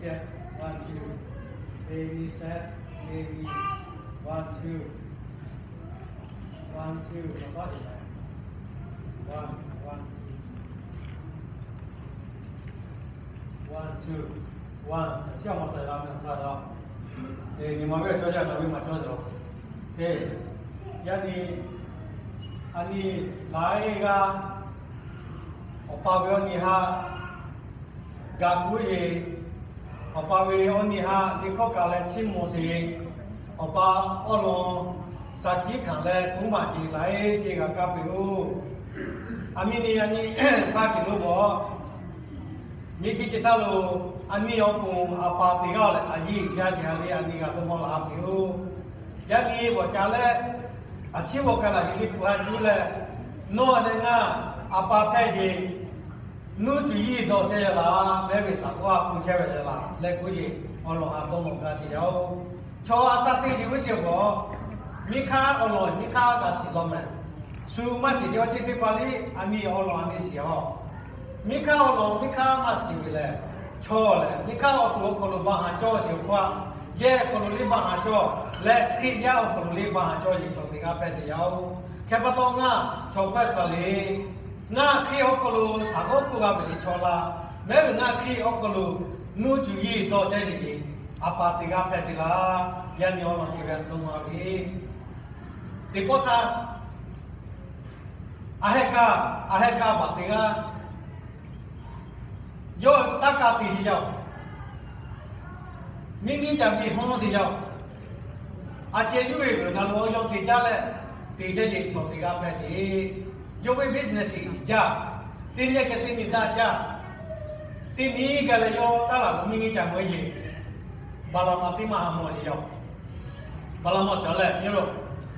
One, two. Baby step, baby. One, two. One, two. One, one, two. One, two. One. Chi ma ta la, ma ta la. E, ni ma ve cawˇ jaˇ, na ve ma cawˇ jaˇ. Oˇ hk'e, yaˇ nyi, a nyi laiˉ g'aˇ, awˬ pa ve awˬ nyi haꞈ ga kuˉ ve, awˬ pa ve awˬ nyi haꞈ nyi hkawˇ kaꞈ leh chiˇ mvuh sheˍ. Awˬ pa awˬ lawn shaˍ hkiˉ hkanˍ leh kuˉ maˬ ce laiˉ ceuˬ g'a kaˇ peuˬ-oˬ. A miˇ nyi a nyi hpaˇ kiˬ lo bawˬ, miˬ guiˬ chi htaˇ lo a nyi awˬ pon a pa teˇ g'aˇ leh a yiˇ jaˇ sheˍ ha le a nyi g'a dawˇ mawˇ la peuˬ-oˬ. Yaˇ nyi bawˬ ca leh, a ciˉ bawˬ ka laˬ yiˬ le hpu ha cuˉ leh, nawˬ leh ngaˬ a pa hpehˇ sheˍ. Nuˇ cuˬ yiˇ dawˇ chehˇ ve laˬ, mehˉ ve shaˍ k'oˆ a hpu chehˇ ve laˬ leh k'oˆ ve, awˬ lawn a dawˇ mawˇ gaˇ sheˍ yaˇ-oˬ. Chaw a sha teˇ yiˬ g'uˇ sheˍ bawˬ, miˇ hk'aˇ awˬ lawn miˇ hk'aˇ g'a shiˍ law mehˍ. Shu maˇ shiˍ sheˍ awˬ ceuˬ teˇ hpaˍ liˇ a nyi awˬ lawn a nyi shiˍ-oˬ. Miˇ hk'aˇ awˬ lawn miˇ hk'aˇ maˇ shiˍ ve lehˬ, chaw lehˬ miˇ hk'aˇ awˬ to awˬ hk'aw lo baˆ ha cawˇ sheˍ awˬ hk'aw, yehˬ awˬ hk'aw lo liˇ baˆ ha cawˇ leh Hkriꞈ yaˇ awˬ hk'aw lo liˇ baˆ ha cawˇ sheˍ chaw teˇ g'aˇ hpehˇ ce yaˇ-oˬ. Hk'e pa taw ngaˬ chaw hkawehˇ sha le, ngaˬ Hkriꞈ awˬ hk'aw lo shaˍ g'awˇ hkuˇ g'a ve le chaw la, mehˉ ve ngaˬ Hkriꞈ awˬ hk'aw lo nuˇ cuˬ yiˇ dawˇ chehˇ ve le, a pa teˇ g'aˇ hpehˇ ce laˬ. Yaˇ nyi awˬ lawn chi ve a dawˇ mawˇ ve, teˇ pawˆ htaˇ, a heh kaˇ, a heh kaˇ vaꞈ teˇ g'aˇ, yawˇ taˇ kaˇ te ve yaˇ-oˬ. Miˇ nyiˇ caˬ ve hawˇ sheˍ yaˇ-oˬ. A ceh yuˇ ve g'uiˬ na lo awˬ yawˇ te caˇ leh, te chehˇ ve chaw teˇ g'aˇ hpehˇ ce. Yawˇ ve business jaˇ, teˇ nyi keh teˇ nyi daꞈ jaˇ. Teˇ nyi gaˬ leh yawˇ taˇ laˬ lo miˇ nyiˇ caˬ mawˇ yeˬ, Baˍlaˍmaˍ teˇ maˇ ha mawˇ yeˬ yaˇ-oˬ. Baˍlaˍmaˍ shiˍ leh nyi lo,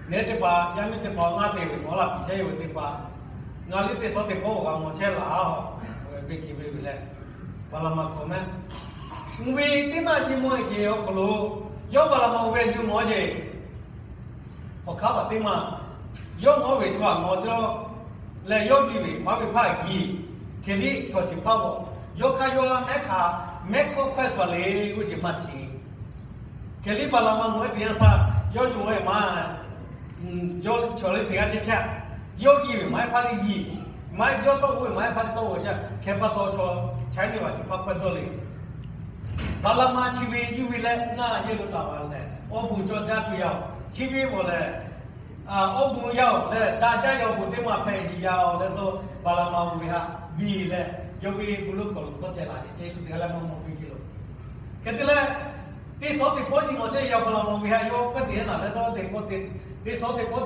neˇ teˇ hpaˍ, yaˇ miˇ teˇ hpaˍ, ngaˇ te ve mawˇ laˇ piˍ chehˇ ve teˇ hpaˍ, ngaˬ liˇ teˇ shawˉ teˇ pawˆ g'a mawˇ chehˇ laˬ-oˬ. Beˇ hkiˬ ve ve leh, Baˍlaˍmaˍ hkawꞈ mehˉ, uˇ ve teˇ maˇ yeˬ mawˇ yeˬ awˬ hk'aw lo, yawˇ Baˍlaˍmaˍ uˇ ve yuˬ mawˇ yeˬ. Awˬ hk'aˇ vaꞈ teˇ maˇ, yawˇ mawˇ ve shu aꞈ mawˇ cawˇ leh yawˇ viˇ ve maˇ ve hpaˇ giˬ, hk'e liˇ chaw chi hpaˇ bawˬ, yawˇ hk'aˇ yawˇ mehˉ hk'aˇ mehˉ hkawˇ hkawehˇ sha le g'uˇ sheˍ maˇ shiˍ. Hk'e liˇ Baˍlaˍmaˍ mawˇ teˇ yanˇ htaˇ, yawˇ yuˬ mawˇ maˇ, yawˇ chaw le teˇ g'aˇ chehˇ chehˇ, yawˇ viˇ ve maˇ hpaˇ liˇ giˬ, maˇ yawˇ tawˆ ve maˇ hpaˇ liˇ tawˆ ve chehˇ. Hk'e pa taw chaw Chinese vaꞈ chi hpaˇ hkawehˇ dawˇ le. Baˍlaˍmaˍ chi ve yuˇ ve leh ngaˬ yehˬ lo taˍ ve lehˬ, awˬ bon cawˇ jaˇ tuˬ yaˇ-oˬ. Chi ve bawˬ lehˬ, awˬ bon yaˇ-oˬ leh daꞈ jaˇ ve awˬ bon teˇ maˇ hpehꞈ yeˬ yaˇ-oˬ leh taw, Baˍlaˍmaˍ uˇ ve haꞈ viˇ leh, yawˇ ve bon lo hk'aw lo hkawˇ ceh laˬ yeˬ chehˇ shu teˇ g'aˇ leh maˇ mawˇ ve hk'e lo. Hk'e te leh, teˇ shawˉ teˇ pawˆ yeˬ mawˇ chehˇ yaˇ-oˬ. Baˍlaˍmaˍ uˇ ve haꞈ yawˇ hkawehˇ teˇ yanˇ naˬ leh taw, teˇ shawˉ teˇ pawˆ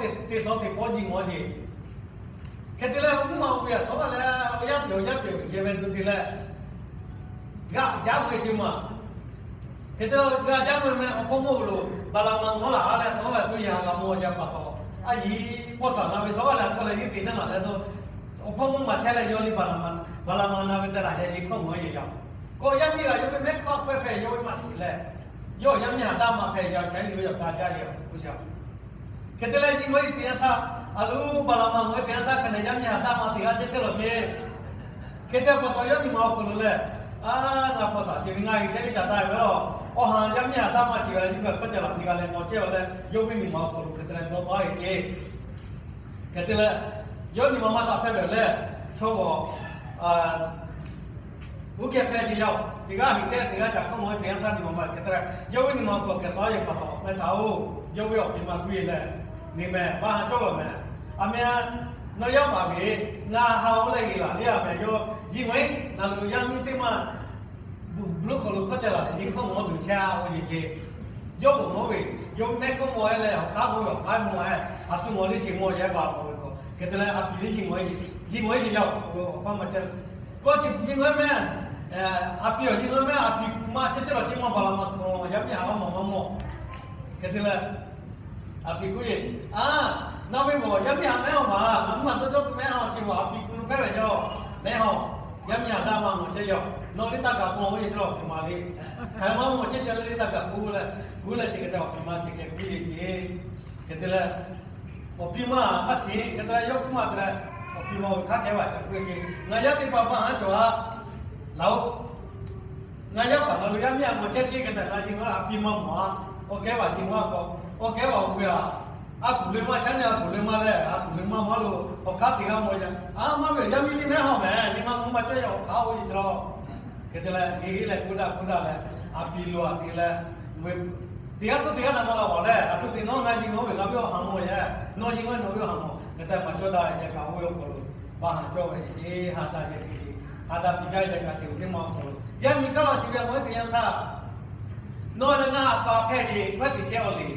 yeˬ mawˇ yeˬ. Hk'e te leh mvuhˇ ma uˇ ve haꞈ shawˉ g'aˇ leh awˬ yanˇ pehˬ awˬ yanˇ pehˬ ve geh ve tuˬ te leh, g'aꞈ jaˇ mawˇ ve ce maˬ. Hk'e te leh g'aꞈ jaˇ mawˇ ve meh awˬ hpawˇ mawˇ lo Baˍlaˍmaˍ mawˇ laˬ ha leh tawˇ ve tuˬ yaˇ g'a mawˇ yaˇ pa taw, a yiˍ pawˇ htaꞈ na ve shawˉ g'aˇ leh htawˇ leh yeˇ te caˇ naˬ leh taw, awˬ hpawˇ mawˇ maˬ chehˇ leh yawˇ liˇ Baˍlaˍmaˍ, Baˍlaˍmaˍ na ve te laˬ yaˇ yeˬ hkawˇ mawˇ yeˬ yaˇ. Kawꞈ yaˇ miˇ g'aꞈ yawˇ ve mehˉ hkawˇ hkawehˇ hpehꞈ yawˇ ve maˇ shiˍ leh, yawˇ yaˇ miˇ haꞈ daˇ ma hpehꞈ yaˇ Chinese ve yaˇ taˇ jaˇ yaˇ-oˬ. Hk'e te leh yeˬ mawˇ yeˬ teˇ yanˇ htaˇ, a lo Baˍlaˍmaˍ mawˇ teˇ yanˇ htaˇ hk'e leh yaˇ miˇ haꞈ daˇ ma teˇ g'aˇ chehˇ chehˇ lawˬ ce. Hk'e te pa taw yawˇ nyi ma awˬ hk'aw lo leh, a, ngaˬ hpawˇ htaꞈ chi ve ngaˬ g'uiˬ chehˇ ve caꞈ taˇ ve lawˬ. Awˬ ha yaˇ miˇ haꞈ daˇ ma chi ve leh yuˇ g'a hkawˇ ceh laˬ nyi g'a leh mawˇ chehˇ ve leh yawˇ ve nyi ma awˬ hk'aw lo hk'e te leh dawˇ tawˆ a ve ce. Hk'e te leh, yawˇ nyi ma maˇ sha hpehˇ ve leh, chaw g'awˬ, a, uˉ kehˬ hpehˇ ve yaˇ-oˬ. Teˇ g'aˇ heˍ chehˇ, teˇ g'aˇ caꞈ hkawˇ mawˇ teˇ yanˇ htaˇ nyi ma maˇ hk'e te leh, yawˇ ve nyi ma awˬ hk'aw kehˬ tawˆ a ve pa taw meh htaꞈ-oˬ, yawˇ ve awˬ hk'e maˇ piˇ leh, neˇ meh baˆ ha cawˇ ve meh. A meh, nawˬ yaˇ paˍ ve, ngaˬ ha-oˬ leh g'e laˬ le a meh yawˇ yeˬ mawˇ-eˬ naˬ lo yaˇ miˇ teˇ maˇ bluˇ hk'aw lo hkawˇ ceh laˬ leh yeˬ hkawˇ mawˇ duˬ chehˇ-a ve ce. Yawˇ g'awˬ mawˇ ve, yawˇ mehˉ hkawˇ mawˇ-e leh awˬ hk'aˇ mawˇ ve awˬ hk'aˇ mawˇ-e, a shu mawˇ liˇ chi mawˇ yaˇ ba mawˇ ve k'o, hk'e te leh a piˍ liˇ yeˬ mawˇ-e, yeˬ mawˇ-e yeˬ yaˇ-oˬ, awˬ hpaˇ maˇ chehˇ. Kawˇ chi yeˬ mawˇ-e meh, a piˍ awˬ yeˬ mawˇ-e meh, a piˍ kuˬ ma chehˇ chehˇ lawˬ ce maˇ Baˍlaˍmaˍ hkawˇ yaˇ miˇ haꞈ g'a mawˇ maˇ mawˇ. Hk'e te leh, a piˍ k'oˆ yeˬ, a, nawˬ ve bawˬ yaˇ miˇ haꞈ mehˉ-oˬ maˬ, ngaˬ mvuhˇ maˬ dawˇ cawˇ tuˬ mehˉ-oˬ chi bawˬ a piˍ kuˬ nu hpehˇ ve yaˇ-oˬ, mehˉ-oˬ, yaˇ miˇ haꞈ daˇ ma mawˬ chehˇ yaˇ, nawˬ liˇ taˇ kaꞈ paw-oˬ ve ce lawˬ hk'e maˬ le. Hk'aˬ ma mawˬ chehˇ chehˇ le liˇ taˇ kaꞈ k'oˆ leh, k'oˆ leh chi hk'e te awˬ hk'e maˇ chi hk'e k'oˆ yeˬ ce. Hk'e te leh, awˬ piˇ maˇ maˇ shiˍ hk'e te leh yawˇ k'oˆ maˇ te leh, awˬ piˇ maˇ ve hk'aˉ kehˉ vaˬ ca k'oˆ ve ce, ngaˬ yaˇ teˇ hpaˍ maˇ haˉ cawˬ-a, laˬ-oꞈ. Ngaˬ yaˇ paˍ ngaˬ lo yaˇ miˇ a mawˬ chehˇ ceˇ hk'e tehꞈ ngaˬ yi ngaˬ a piˇ maˇ mawˬ a. Awˬ kehˉ vaˬ yi ngaˬ a k'o, awˬ kehˉ vaˬ oˇ ve a, a kuˬ le maˇ chaˉ neˇ a kuˬ le maˇ leh a kuˬ le maˇ maˇ lo awˬ hk'aˇ teˇ g'aˇ mawˬ yaˇ a maˇ ve yaˇ miˇ liˇ mehˉ haw mehˍ, nyi ma mvuhˇ maˇ cawˇ yaˇ awˬ hk'aˇ oˇ ve cawˬ. Hk'e te leh g'e g'e leh k'oˆ daꞈ k'oˆ daꞈ leh a piˇ lo a te leh, teˇ g'aˇ k'oˆ teˇ g'aˇ na maˇ g'a baˬ leh, a htoꞈ te nawˉ ngaˬ yi ngaˬ oˇ ve ngaˬ ve awˬ ha mawˬ yaˇ, nawˬ yi ngaˬ nawˬ ve awˬ ha mawˬ hk'e te maˬ cawˇ daꞈ yaꞈ kaꞈ oˇ ve awˬ hk'aw lo ba haˍ cawˇ ve ce, ha daꞈ yaꞈ kaꞈ, ha daꞈ piˇ jaˇ yaꞈ kaꞈ ce ve teˇ ma awˬ hk'aw lo yaˇ nyi kaˇ la chi ve a mawˬ teˇ yanˇ htaˇ, nawˬ leh ngaˬ a pa hpehˇ ve hkawˇ te chehˇ a le.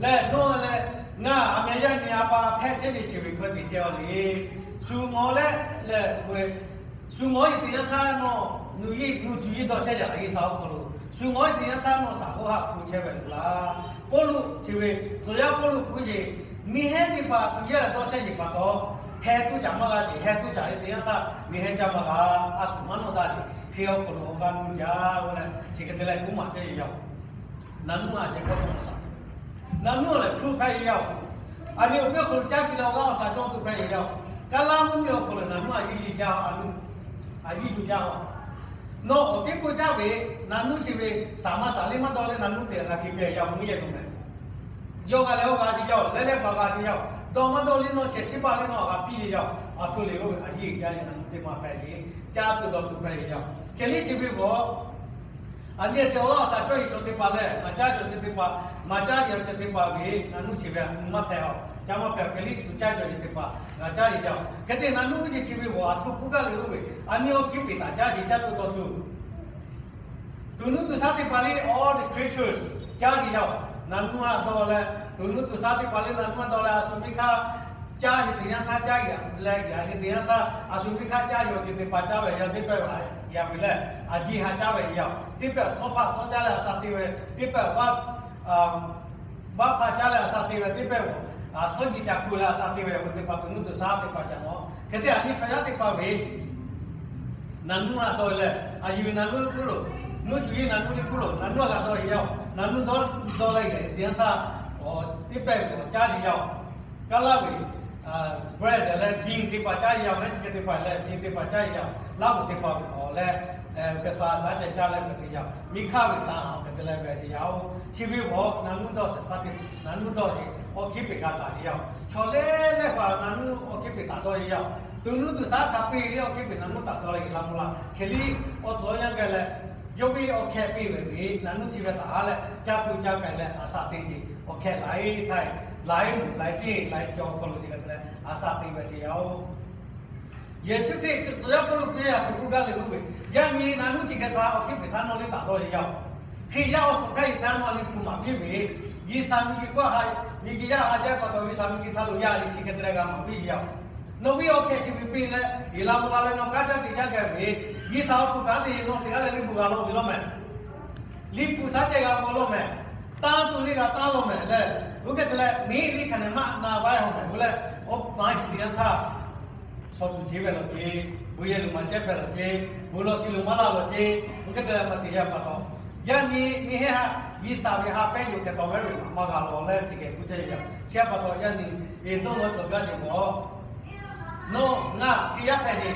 Leh nawˬ leh ngaˬ a meh yaˇ nyi a pa hpehˇ chehˇ ve chi ve hkawˇ te chehˇ a le. Shu ngawˬ leh leh, shu ngawˬ ve teˇ yanˇ htaˇ nawˬ nuˇ yiˇ nuˇ cuˬ yiˇ dawˇ chehˇ yaꞈ la G'uiˬsha awˬ hk'aw lo, shu ngawˬ ve teˇ yanˇ htaˇ nawˬ shaˍ k'oˆ haꞈ hpu chehˇ ve laˬ. Pawˇluꞈ chi ve tcuh yaˇ Pawˇluꞈ k'oˆ ve, miˬ hehˉ teˇ hpaˍ tuˬ yehˇ leh dawˇ chehˇ yeˬ pa taw, heh tuˇ caꞈ maˇ g'a sheˍ, heh tuˇ caꞈ ve teˇ yanˇ htaˇ miˬ hehˉ caˇ maˇ g'a, a shu maˇ nawˇ daꞈ ve hk'e awˬ hk'aw lo awˬ g'aˇ nuˇ jaˇ ve leh chi hk'e te leh k'oˆ maˍ chehˇ ve yaˇ-oˬ. Naˬ nuˇ a ceh kawˇ tawˇ awˬ shaˍ, naˬ nuˇ a lehˬ hpu hpehꞈ ve yaˇ-oˬ. A nyi awˬ piˇ awˬ hk'aw lo caˇ piˇ leh awˬ g'aˇ awˬ shaˍ cawˇ tuˬ hpehꞈ ve yaˇ-oˬ. Kaˇ laˇ mvuhˇ miˬ awˬ hk'aw lo naˬ nuˇ a yiˇ yuˬ jaˇ a, a yiˇ yuˬ jaˇ a. Nawˬ awˬ teˇ pawˆ caˇ ve, naˬ nuˇ chi ve shaˍ maˇ shaˍ le maˇ dawˇ leh naˬ nuˇ te g'a hk'e pehˬ yaˇ mvuhˇ yehˬ lo mehˍ. Yawˇ g'a leh awˬ g'a sheˍ yaˇ-oˬ, leh leh hpaˍ g'a sheˍ yaˇ-oˬ, dawˇ maˇ dawˇ le nawˬ chehˇ chi paˇ le nawˬ g'a piˇ ve yaˇ-oˬ, a htoꞈ le oˇ ve a yiˇ jaˇ ve naˬ nuˇ teˇ ma hpehꞈ ve, caˇ tuˬ dawˬ tuˬ hpehꞈ ve yaˇ-oˬ. Hk'e le chi ve g'awˬ a nyi te awˬ g'aˇ awˬ shaˍ cawˇ yeˬ chaw teˇ hpaˍ leh maˍ caˇ cawˬ chi teˇ hpaˍ, maˍ caˇ yeˬ chaw teˇ hpaˍ ve naˬ nuˇ chi ve a nuˇ maˇ hpehꞈ a, caˇ maˇ hpehꞈ. Hk'e le shu caˇ cawˬ yeˬ teˇ hpaˍ g'a caˇ yeˬ yaˇ-oˬ. Hk'e te naˬ nuˇ ve chi chi ve g'awˬ a htoꞈ k'oˆ gaˇ le oˇ ve a nyi awˬ hkiˉ peˍ htaꞈ caˇ sheˍ caˇ tuˬ dawˬ tuˬ tuˬ nuˇ tuˬ shaˉ teˇ hpaˍ le, all the creatures caˇ sheˍ yaˇ-oˬ. Naˬ nuˇ a dawˇ leh, tuˬ nuˇ tuˬ shaˉ teˇ hpaˍ le naˬ nuˇ a dawˇ leh a shu miˇ hk'aˇ caˇ sheˍ teꞈ yanˇ htaˇ caˇ yeˬ leh yaꞈ sheˍ teꞈ yanˇ htaˇ a shu miˇ hk'aˇ caˇ yeˬ awˬ ceuˬ teˇ hpaˍ caˇ ve yaˇ teˇ pehˇ yaꞈ ve leh, a jiˇ ha caˇ ve yaˇ-oˬ. Teˇ pehˇ awˬ shawˉ hpaˇ shawˉ caˇ leh a sha te ve, teˇ pehˇ awˬ baˆ hpaˇ caˇ leh a sha te ve, teˇ pehˇ awˬ a suhˉ nyi ca hku leh a sha te ve awˬ teˇ hpaˍ tuˬ nuˇ tuˬ shaˉ teˇ hpaˍ caˇ nawˬ. Hk'e te a nyi chaw yaˇ teˇ hpaˍ ve naˬ nuˇ a dawˇ leh, a yiˬ ve naˬ nuˇ le kuˉ loˬ, nuˇ cuˬ yiˇ naˬ nuˇ le kuˉ loˬ, naˬ nuˇ a g'a dawˇ yeˬ yaˇ-oˬ. Naˬ nuˇ dawˇ leh yaꞈ teꞈ yanˇ htaˇ teˇ pehˇ ve awˬ caˇ yeˬ yaˇ-oˬ. Kaˇ laˇ ve bread leh bean teˇ hpaˍ caˇ yeˬ yaˇ-oˬ, Mexican teˇ hpaˍ leh bean teˇ hpaˍ caˇ yeˬ yaˇ-oˬ, laˇ hu teˇ hpaˍ ve awˬ leh, hk'e sha shaˉ ceh caˇ leh hk'e te yaˇ-oˬ. Miˇ hk'aˇ ve taˍ hk'e te leh ve sheˍ yaˇ-oˬ. Chi ve g'awˬ naˬ nuˇ dawˇ sheˍ hpaˇ te, naˬ nuˇ dawˇ sheˍ awˬ hkiˉ peˍ g'a taˍ yeˬ yaˇ-oˬ. Chaw leh leh hpaˍ naˬ nuˇ awˬ hkiˉ peˍ taˍ dawˇ yeˬ yaˇ-oˬ. Tuˬ nuˇ tuˬ shaˉ hk'a piˇ le awˬ hkiˉ peˍ naˬ nuˇ taˍ dawˇ yeˬ la mvuh la hk'e le, awˬ tcuhˬ awˬ yanˇ geh leh yawˇ ve awˬ hkeh piˇ ve ve naˬ nuˇ chi ve taˍ leh caˇ tuˬ caˇ k'ai leh a sha te yeˬ awˬ hkeh laiˉ htaiˍ, laiˉ mvuhˬ laiˉ ceˇ laiˉ cawˬ hk'aw lo ce hk'e te leh a sha te ve ce yaˇ-oˬ. Yeˍsuˆ Hkriꞈ tcuhˬ yaˇ Pawˇluꞈ k'oˆ ve a htoꞈ k'oˆ gaˇ le k'oˆ ve, yaˇ nyi naˬ nuˇ chi hk'e hk'a awˬ hkiˉ peˍ htaˇ nawˬ le taˍ dawˇ yeˬ yaˇ-oˬ. Hkriꞈ yaˇ awˬ suhˍ hpehꞈ ve htaˇ nawˬ a liꞈ hpu maˍ piˇ ve, G'uiˬsha miˬguiˬ hkawˇ ha, miˬguiˬ yaˇ ha jaˇ pa taw G'uiˬsha miˬguiˬ htaˇ lo yaˇ le chi hk'e te leh g'a maˍ piˇ yeˬ yaˇ-oˬ. Nawˬ ve awˬ hkeh chi ve piˇ leh yeˬ la mvuh la leh nawˬ kanˉ caˇ te caˇ gaˇ ve, G'uiˬsha awˬ hpu kanˉ te nawˬ teꞈ g'aˇ leh liˇ bvuhꞈ g'a law ve law mehˍ. Liˇ hpu shaˉ ceh g'a mvuh law mehˍ. Tanˇ tuˬ le g'a tanˇ law mehˍ leh, oˇ hk'e te leh neˇ liˇ hkanˍ nehˬ maˇ na vaiˇ haw mehˍ k'oˆ leh, awˬ pa hiˍ teꞈ yanˇ htaˇ shaw tuˬ ceˬ ve lawˬ ceˇ, bon yehˬ lo maˍ chehˇ hpehꞈ lawˬ ceˇ, bon lawˬ ti lo maˇ laˇ lawˬ ceˇ, oˇ hk'e te leh maˇ te yaˇ pa taw, yaˇ nyi neˇ hehˉ haꞈ G'uiˬsha ve ha pehˉ yoˬ hk'e taw mehˉ ve maꞈ maˇ g'a law leh chi hk'e k'oˆ caˇ yeˬ yaˇ. Chi a pa taw yaˇ nyi eˬ dawˇ nawˬ cawˬ gaˇ sheˍ g'awˬ nawˬ ngaˬ hk'e yaˇ hpehꞈ ve,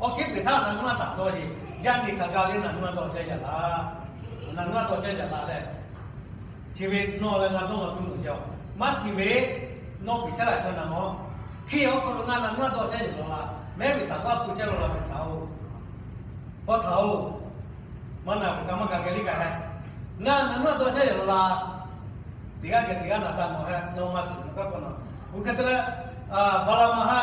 awˬ hkiˉ peˍ htaˇ naˬ nuˇ a taˍ dawˇ yeˬ, yaˇ nyi hk'aˬ gaˇ le naˬ nuˇ a dawˇ chehˇ yaꞈ la. Naˬ nuˇ a dawˇ chehˇ yaꞈ la leh, chi ve nawˬ leh ngaˬ dawˇ nawˬ tuˬ nawˬ yaˇ-oˬ, maˇ shiˍ ve, nawˬ peꞈ chehˇ la chaw naˬ-oˬ. Hk'e awˬ hk'aw lo ngaˬ naˬ nuˇ a dawˇ chehˇ yeˬ law la, mehˉ ve shaˍ g'aˇ hpu chehˇ law la mehˍ htaˇ-oˬ, paw htaꞈ-oˬ, maˇ naˬ ve kaꞈ maˇ kaꞈ geh liˇ kaꞈ heh, ngaˬ naˬ nuˇ a dawˇ chehˇ yeˬ law la. Teˇ g'aˇ geh teˇ g'aˇ naˬ taˇ mawˬ heh, nawˬ maˇ shiˍ ve kaꞈ k'o naˬ. Oˇ hk'e te leh Baˍlaˍmaꞈ ha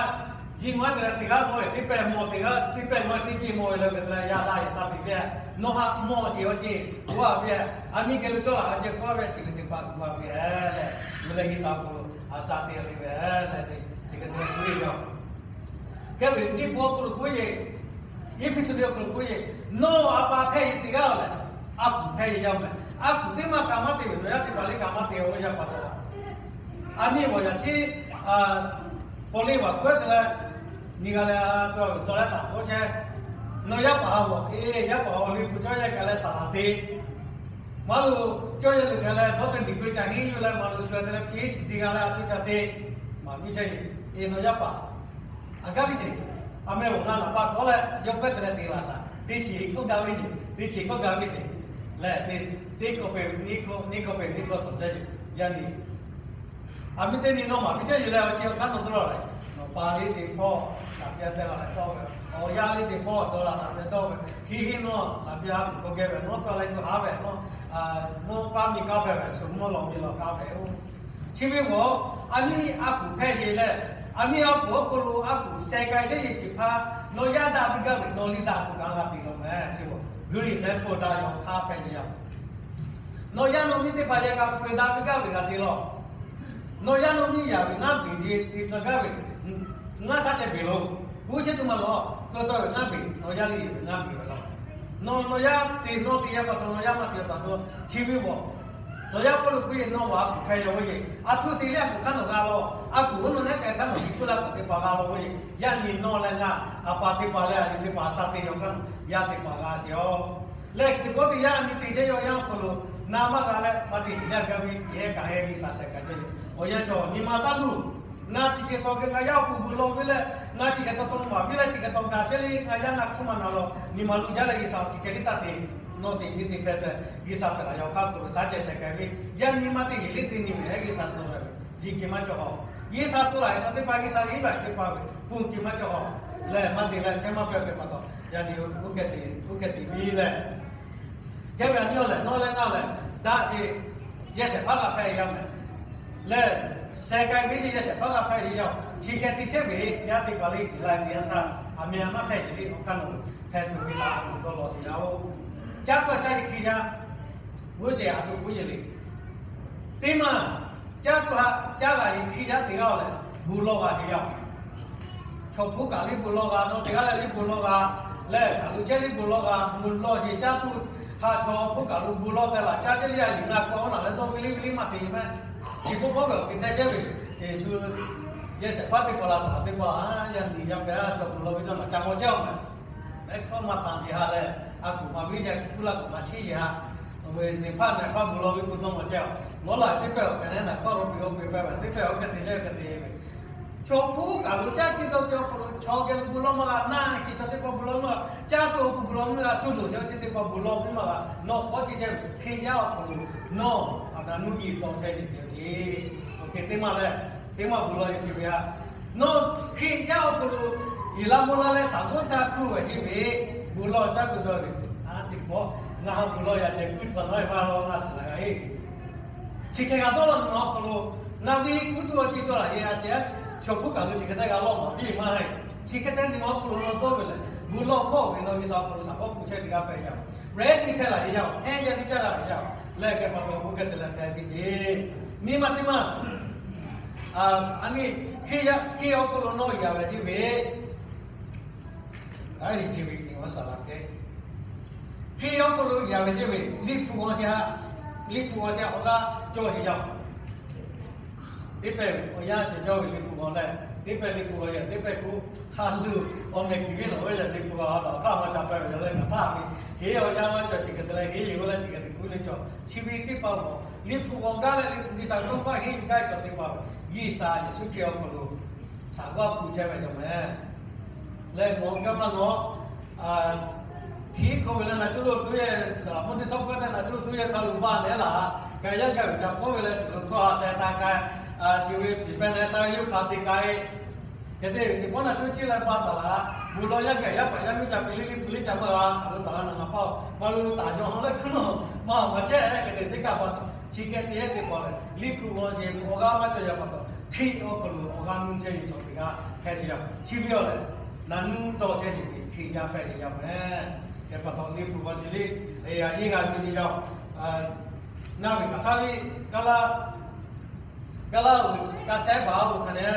yiˇ mawˬ te leh teˇ g'aˇ mawˬ ve teˇ pehˇ mawˬ, teˇ g'aˇ teˇ pehˇ mawˬ ve teˇ ceˇ mawˬ ve leh hk'e te leh yaˇ daꞈ yaꞈ taˇ te ve, nawˬ haꞈ mawˬ sheˍ awˬ ceˇ k'oˆ a ve, a nyi geh lo cawˇ la a ceh k'oˆ a ve chi ve teˇ hpaˍ k'oˆ a ve leh, ve leh G'uiˬsha awˬ hk'aw lo a sha te le ve leh, chi hk'e te leh k'oˆ ve yoˬ. Hk'e ve Liꞈ hpu awˬ hk'aw lo k'oˆ ve, Eˇfeˇsuꞈ liꞈ awˬ hk'aw lo k'oˆ ve, nawˬ a pa hpehˇ yeˬ teˇ g'aˇ lehˬ, a kuˬ hpehˇ yeˬ yaˇ mehˍ. A kuˬ teˇ maˇ ka maˇ te ve nawˬ yaˇ teˇ hpaˍ le ka maˇ te-o yaˇ pa taw, a nyi awˬ yaꞈ chi paw le vaˬ k'oˆ te leh, nyi g'a leh a to ve tawˇ leh taˍ k'oˆ chehˇ. Nawˬ yaˇ paˍ ha vawˬ e, yaˇ paˍ awˬ liˇ hpu cawˇ yaˇ kaꞈ leh saˍ laˍ te, maˇ lo cawˇ yaˇ leh kaꞈ leh dawˇ te diˬ keu ca henˇ yuˬ leh maˇ lo shu te leh hpiˇ chi te g'a leh a co ca te, maˍ piˇ chehˇ ve, e nawˬ yaˇ paˍ a gaˇ ve sheˍ. A meh awˬ na laˬ pa kawˉ leh yawˇ pehˇ te leh te laˬ shaˍ teˇ chi hk'oˆ gaˇ ve sheˍ. Teˇ chi hkawˇ ga ve sheˍ lehˬ, teˇ hkawˇ peuˬ nyiˇ hkawˇ, nyiˇ hkawˇ peuˬ nyiˇ hkawˇ suhˍ jaˇ yoˬ. Yaˇ nyi, aˬ miˇ teˇ nyi nawˇ maˬ piˇ chehˇ yeˬ leh, awˬ ti awˬ hk'aˇ nawˬ tcuh laˇ leh, nawˬ pa liˇ teˇ hpawˇ laꞈ piˇ teh laˬ leh tawˆ ve, awˬ yaˇ liˇ teˇ hpawˇ dawˇ laˬ leh tawˆ ve, hiˉ hiˉ nawˇ laꞈ piˇ a kuˬ k'awꞈ geh ve, nawˇ tcuh leh tuˬ haˉ ve, nawˇ, nawˇ k'aˉ miˬ k'aˉ hpehꞈ ve, shu mvuhˇ lawꞈ miˬ lawꞈ k'aˉ hpehꞈ-oˬ. Chi ve g'awˬ, a miˇ a kuˬ hpehꞈ yeˬ leh, a miˇ a kuˬ awˬ hk'aw lo a kuˬ sheh k'ai chehˇ yeˬ chi hpaˇ, nawˬ yaˇ daꞈ ve gaˇ ve nawˬ liˇ daꞈ kuˬ kaꞈ g'a te law meh. Chi g'awˬ, good example daꞈ yaw hk'aˇ hpehꞈ yeˬ yaˇ. Nawˬ yaˇ nawˬ miˇ teˇ hpaˍ yehˬ k'a hk'aw ve daꞈ ve gaˇ ve g'a te law. Nawˬ yaˇ nawˬ miˇ yaꞈ ve ngaˇ beˬ yeˬ te tcuh gaˇ ve, ngaˇ shaˉ ceh beˬ lo. Kuˇ chehˇ tuˬ maˇ lawˬ, tawˇ tawˇ ve ngaˇ beˬ, nawˬ yaˇ liˇ yeˬ ve ngaˇ beˬ ve law. Nawˬ, nawˬ yaˇ te nawˇ te yaˇ pa taw nawˬ yaˇ maˇ te taw taw, chi ve g'awˬ, tcuh yaˇ Pawˇluꞈ k'oˆ yeˬ nawˇ g'awˬ a kuˬ hpehꞈ yaw ve yeˬ, a htoꞈ te liˇ a kuˬ hk'aˇ nawˬ g'a law, a kuˬ oˇ nawˬ neˉ k'ai hk'aˇ nawˬ tiˉ tuˉ laˇ k'awꞈ teˇ hpaˍ g'a law ve yeˬ, yaˇ nyi nawˇ leh ngaˬ, a pa teˇ hpaˍ leh a nyi teˇ hpaˍ sha te yaw hk'aˇ nawˬ yaˇ teˇ hpaˍ g'a sheˍ aˬ. Lehˬ, teˇ pawˆ teˇ yanˇ a nyi te chehˇ yaw yanˇ awˬ hk'aw lo, na maˇ g'a leh pa te yaˇ gaˇ ve yehˬ kaꞈ heh G'uiˬsha sheh k'ai chehˇ ve awˬ yanˇ cawˬ nyi ma taˇ luˬ. Ngaˬ teˇ ceuˬ tawˬ geh ngaˬ yaˇ awˬ kuˬ bvuhˬ lawˬ ve leh, ngaˬ chi hk'e taw taw maˍ ve leh chi hk'e taw gaˬ chehˇ le, ngaˬ yaˇ ngaˬ hk'oˆ maˇ na law, nyi ma luˬ jaˇ leh G'uiˬsha chi hk'e liˇ taˇ te. Nawˬ teꞈ miˇ teˇ hpehꞈ tehꞈ G'uiˬsha hpehꞈ la yaw hk'aˇ hk'aw lo shaˉ ceh sheh k'ai ve, yaˇ nyi ma teˇ yeˬ liˇ te nyi ve heh G'uiˬsha tcuh la ve, ji ki maˇ cawˬ haw. G'uiˬsha tcuh la ve chaw teˇ hpaˍ G'uiˬsha liˇ la teˇ hpaˍ ve pun ki maˇ cawˬ haw. Lehˬ, maˇ te leh chehˇ maˇ pehˇ ve pa taw, yaˇ nyi oˇ hk'e te, oˇ hk'e te ve lehˬ, hk'e ve a nyi lehˬ nawˇ leh ngaˬ lehˬ, daꞈ sheˍ, yehˬ shehˍ hpaˇ g'a hpehꞈ yaˇ meh. Lehˬ, sheh k'ai ve sheˍ yehˬ shehˍ hpaˇ g'a hpehꞈ yaˇ. Chi hk'e te chehˇ ve yaˇ teˇ hpaˍ liˇ la te yanˇ htaˇ, a miˇ a maˇ hpehꞈ yeˬ liˇ awˬ hk'aˇ nawˬ hpehꞈ tuˬ G'uiˬsha awˬ moˍ dawˇ law sheˍ yaˇ oˬ. Caˇ tuˬ a caˇ yeˬ hk'e yaˇ, g'uˇ ceˬ a tuˬ g'uˇ yeˬ le. Teˇ maˬ, caˇ tuˬ htaꞈ caˇ g'a yeˬ hk'e yaˇ teˇ g'aˇ lehˬ, bvuhˬ lawˇ g'a te yaˇ. Chaw hpuˇ kaꞈ liˇ bvuhˬ lawˇ g'a, nawˬ teˇ g'aˇ leh liˇ bvuhˬ lawˇ g'a, lehˬ hkaˬ lo chehˇ liˇ bvuhˬ lawˇ g'a, bvuhˬ lawˇ sheˍ caˇ tuˬ htaꞈ chaw hpuˇ kaꞈ lo bvuhˬ lawˇ teh laˬ caˇ chehˇ liˇ a yeˬ ngaˬ k'awꞈ naˬ leh dawˇ ve liˇ ve liˇ maˇ te maˇ. Chi k'oˆ k'oˆ ve awˬ hk'e te chehˇ ve, Yeˍsuˆ yehˬ shehˍ hpaˇ teˇ hpaˍ la shaˍ teˇ hpaˍ, yaˇ nyi yaˇ pehꞈ a shaw bvuhˬ lawˇ ve cawˇ naˬ ca maw chehˇ awˬ meh. Ehˉ hkawˇ maˇ tanˬ yeˬ ha leh, a kuˬ maˍ viˉ yaˇ hk'e kuˇ laˇ k'awꞈ maˍ chehˇ yeˬ ha. Ve neˬ hpaˇ neˬ hpaˇ bvuhˬ lawˇ ve tuˬ dawˇ maw chehˇ a. Nawˬ laˬ teˇ pehˇ awˬ hk'e nehˉ naˬ hkawˇ ro piˇ o piˇ pehˇ ve teˇ pehˇ awˬ hk'e te chehˇ hk'e te ve. Chaw hpuˇ kaꞈ lo caˇ piˇ dawˇ piˇ awˬ hk'aw lo chaw geh lo bvuhˬ lawˇ maˇ g'a, naˇ chi chaw teˇ hpaˍ bvuhˬ lawˇ maˇ g'a, caˇ tuˬ awˬ kuˬ bvuhˬ lawˇ maˇ g'a, shu loˬ yaˇ chi teˇ hpaˍ bvuhˬ lawˇ maˇ g'a, nawˬ k'awꞈ chehˇ chehˇ ve Hkriꞈ yaˇ awˬ hk'aw lo nawˬ a naˬ nuˇ yiˬ tawˆ chehˇ yeˬ ve yoˬ ce. Oˇ hk'e teˇ maˇ leh, teˇ maˇ bvuhˬ lawˇ yeˬ chi ve a. Nawˬ Hkriꞈ yaˇ awˬ hk'aw lo yeˬ la mvuh la leh shaˍ g'awˇ htaˇ hkuˇ g'a sheˍ ve, bvuhˬ lawˇ caˇ tuˬ dawˇ ve, a teˇ pawˆ ngaˬ ha bvuhˬ lawˇ yaꞈ ceh kuˇ tcuh nawˉ e maˇ lawˇ ngaˬ shiˍ la g'a e. Chi hk'e g'a dawˇ law nyi ma awˬ hk'aw lo, ngaˬ ve kuˇ tuˬ awˬ ceuˬ cawˬ laˬ yeˬ a ceh, chaw hpuˇ kaꞈ lo chi hk'e te g'a lawˇ maˍ piˇ maˇ heˆ. Chi hk'e te nyi ma awˬ hk'aw lo nawˬ dawˇ ve lehˬ, bvuhˬ lawˇ hpawˇ ve nawˬ G'uiˬsha awˬ hk'aw lo shaˍ g'awˇ hpu chehˇ teˇ g'aˇ hpehꞈ yaˇ oˬ. Ready hpehˇ laˬ yeˬ yaˇ oˬ. Heˉ yaˇ liˇ caˇ laˬ yeˬ yaˇ oˬ. Leh geh pa taw oˇ hk'e te leh hpehꞈ ve ce. Nyi ma teˇ maˇ, a nyi, Hkriꞈ yaˇ, Hkriꞈ awˬ hk'aw lo nawˬ yaꞈ ve chi ve, taˇ yeˬ chi ve k'o a shaˍ laꞈ kehˉ. Hkriꞈ awˬ hk'aw lo yaꞈ ve ce ve, Liꞈ hpu g'aw sheˍ ha, Liꞈ hpu g'aw sheˍ awˬ g'aˇ cawˬ sheˍ yaˇ oˬ. Teˇ pehˇ ve awˬ yanˇ cawˬ cawˬ ve Liꞈ hpu g'aw leh, teˇ pehˇ Liꞈ hpu g'aw yaꞈ teˇ pehˇ k'o, ha luˬ awˬ meh kiˬ ve nawˬ ve yaꞈ Liꞈ hpu g'aw a taꞈ awˬ hk'aˇ maˇ ca pehˇ ve yaꞈ leh kaꞈ taˇ ve, heˉ awˬ yanˇ maˇ cawˬ chi hk'e te leh heˉ yeˬ g'aˇ leh chi hk'e te kuˇ le cawˬ. Chi ve teˇ hpaˍ g'aw, Liꞈ hpu g'aw gaˇ leh Liꞈ hpu G'uiˬsha ve tawˇ hkawˇ heˉ ve gaˇ cawˬ teˇ hpaˍ ve, G'uiˬsha Yeˍsuˆ Hkriꞈ awˬ hk'aw lo shaˍ g'awˇ hpu chehˇ ve yaˇ meh. Leh nawˬ gaˇ maˇ nawˬ, htiˉ hkawˇ ve leh naˬ cawˇ lo tuˬ yehˬ, saˍ laˍ mvuhˇ teˇ htawˇ pawehˇ tehꞈ naˬ cawˇ lo tuˬ yehˬ htaˇ lo baˬ nehˉ laˬ, kaꞈ yaˇ gaˇ ve ca hpawˇ ve leh cawˬ lo hkawˇ a sheh htaꞈ k'ai, chi ve piˍ pehˇ nehˉ sha yawˇ hk'a te k'ai. Hk'e te ve teˇ pawˆ naˬ cawˇ chiˇ leh baˬ taˍ laˬ, bvuhˬ lawˇ yaˇ gaˬ yaˇ paˍ yaˇ miˇ ca piˇ liˇ Liꞈ hpu liˇ ca maˇ g'a hk'aˬ lo taˍ laˇ naˬ ngaˬ hpawˇ maˇ lo taˍ jaw ha leh hkuiˉ nawˬ maˇ maˇ chehˇ hk'e te teˇ kaˇ pa taw, chi hk'e te yehˬ teˇ hpaˍ lehˬ Liꞈ hpu g'aw sheˍ awˬ g'aˇ maˇ cawˬ yaˇ pa taw, Hkriꞈ awˬ hk'aw lo awˬ g'aˇ nuˇ chehˇ yeˬ cawˬ teˇ g'aˇ hpehꞈ ve yaˇ. Chi ve awˬ lehˬ, naˬ nuˇ dawˇ chehˇ sheˍ ve Hkriꞈ yaˇ hpehꞈ ve yaˇ meh. Hk'e pa taw Liꞈ hpu g'aw sheˍ liˇ, yaꞈ nyi g'a ve yaˇ oˬ. Ngaˬ ve hk'aˬ htaˇ liˇ, kaˇ laˇ, kaˇ laˇ, kaˇ sehˉ baˬ oˇ ve hk'a nehˉ,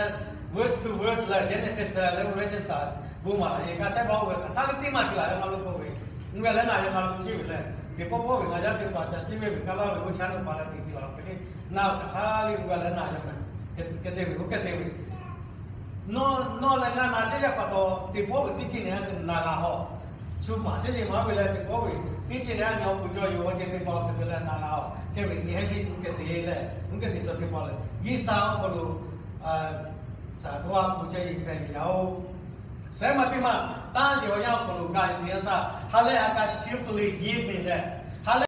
verse to verse leh Genesis leh Revelation htaꞈ bon maˍ laˬ ve kaˇ sehˉ baˬ oˇ ve hk'aˬ htaˇ liˇ teˇ maˇ ke laˬ yaˇ maˇ lo k'oˆ ve, uˇ ve leh naˬ yaˇ maˇ lo ciˇ ve leh, teˇ pawˆ pawˆ ve ngaˬ yaˇ teˇ hpaˍ ca ciˇ ve ve kaˇ laˇ ve oˇ chaˇ lo pa leh teꞈ te laˬ hk'e le, ngaˬ ve hk'aˬ htaˇ liˇ uˇ ve leh naˬ yaˇ maˇ, hk'e te ve, oˇ hk'e te ve Nawˬ, nawˬ lehˬ ngaˬ naˬ chehˇ yaˇ pa taw, teˇ pawˆ ve teˇ ceuˬ nehˬ a naˬ g'a haw. Shu maˍ chehˇ yeˬ maˇ ve leh teˇ pawˆ ve teˇ ceuˬ nehˬ a nyi awˬ pon cawˬ yoˬ awˬ ceuˬ teˇ hpaˍ awˬ hk'e te leh naˬ g'a haw. Hk'e ve nyi heˆ liˇ uˇ hk'e te leh, uˇ hk'e te cawˬ teˇ hpaˍ lehˬ, G'uiˬsha awˬ hk'aw lo shaˍ g'awˇ a hpu chehˇ yeˬ hpehꞈ ve yaˇ oˬ. Sehˉ maˬ teˇ maˬ tanˇ sheˍ awˬ yanˇ awˬ hk'aw lo gaˬ ve teˇ yanˇ htaˇ, ha lehˬ ha k'a cheerfully give ve leh, ha lehˬ